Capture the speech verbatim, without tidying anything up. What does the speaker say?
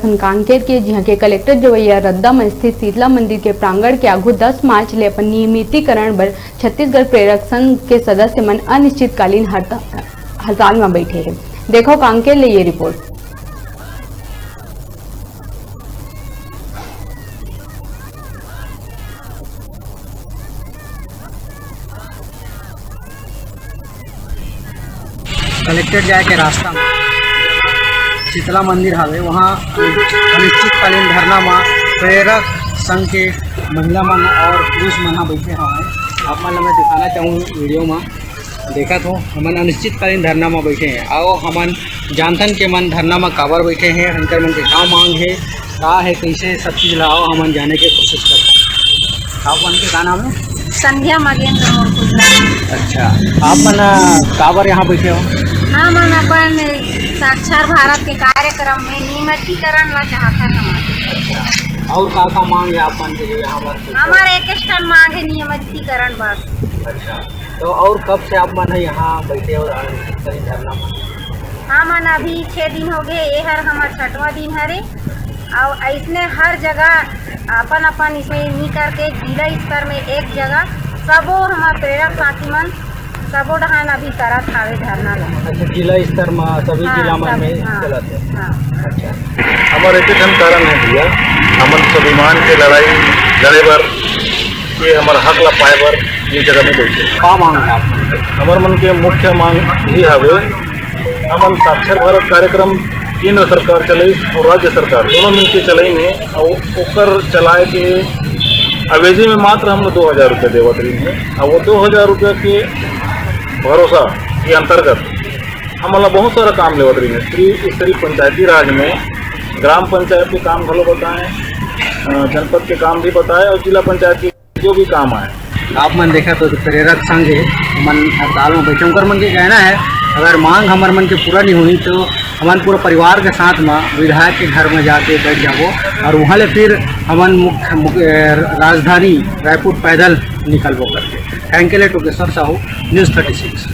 कांकेर के, जिहां के कलेक्टर जवैया रद्दा म स्थित शीतला मंदिर के प्रांगण के आगू दस मार्च ले अपन नियमितीकरण बर छत्तीसगढ़ प्रेरक संघ के सदस्य मन अनिश्चितकालीन हड़ता-, हड़ताल म बैठे हे। देखो कांकेर ले ये रिपोर्ट। कलेक्टर जाए के रास्ता में शीतला मंदिर हवे, वहाँ अनिश्चितकालीन धरना में प्रेरक संघ के महिला मन और पुरुष मन ह बैठे हवय। आप मन ल मैं दिखाना चाहूँ वीडियो में, देखत हो, हमन अनिश्चितकालीन धरना में बैठे हैं। आओ हमन जानथन के मन धरना में काबर बैठे हैं, उनकर मन के का मांग है, का है, कैसे सब चीज ला आओ हमन जाने के कोशिश करथन। आप मन के का नाम है? संध्या मगेंद्र मोर खुद नाम। अच्छा, आप मन, अ, काबर यहाँ बैठे हो? हमन अपन साक्षर भारत के कार्यक्रम में नियमितीकरण ला चाहथन हमन। अच्छा, और का का मांग है आप मन के जो यहाँ पर? हमारा एक ठन मांग है नियमितीकरण बस। अच्छा, तो और कब से आप मन ह यहाँ बैठे हो और धरना में? हमन अभी छह दिन हो गए, ये हर हमर छठवां दिन हरे। और ऐसने हर जगह अपन अपन इसमें नी करके जिला स्तर में एक जगह सबो हमार प्रेरक साथी मन सबो डहान अभी करत हावे धरना ला। अच्छा, जिला स्तर में सभी हाँ, जिला मन सब, में हाँ, चलत है। हाँ। अच्छा, हमर एक ठन कारण है भैया, हमन स्वाभिमान के लड़ाई लड़े बर, ये हमर हक ला पाए बर ये जगह में बैठे। का मांग है आप? हमर मन के मुख्य मांग ये हवे, हमन साक्षर भारत कार्यक्रम केंद्र सरकार चलाई और राज्य सरकार दोनों मिलके चलाई में, और ओकर चलाए के अवेजी में मात्र हम लोग दो हजार रुपये देवत रही हैं। और वो दो हजार रुपये के भरोसा के अंतर्गत हमन ला बहुत सारा काम लेवत रही है। त्रिस्तरीय पंचायती राज में ग्राम पंचायत के काम घलो बताएं, अ, जनपद के काम भी बताएं और जिला पंचायत के जो भी काम आए। आप मन देखा तो प्रेरक संघ है, मन हड़ताल में बैठे, उनकर मन के कहना है, अगर मांग हमर मन के पूरा नहीं होही तो हमन पूरा परिवार के साथ में विधायक के घर में जाके बैठ जाबो और वहाँ ले फिर हमन मुख्य, मुख्य, अ, राजधानी रायपुर पैदल निकलबो करके। Thank you, Tokeshwar Sahu, news thirty six.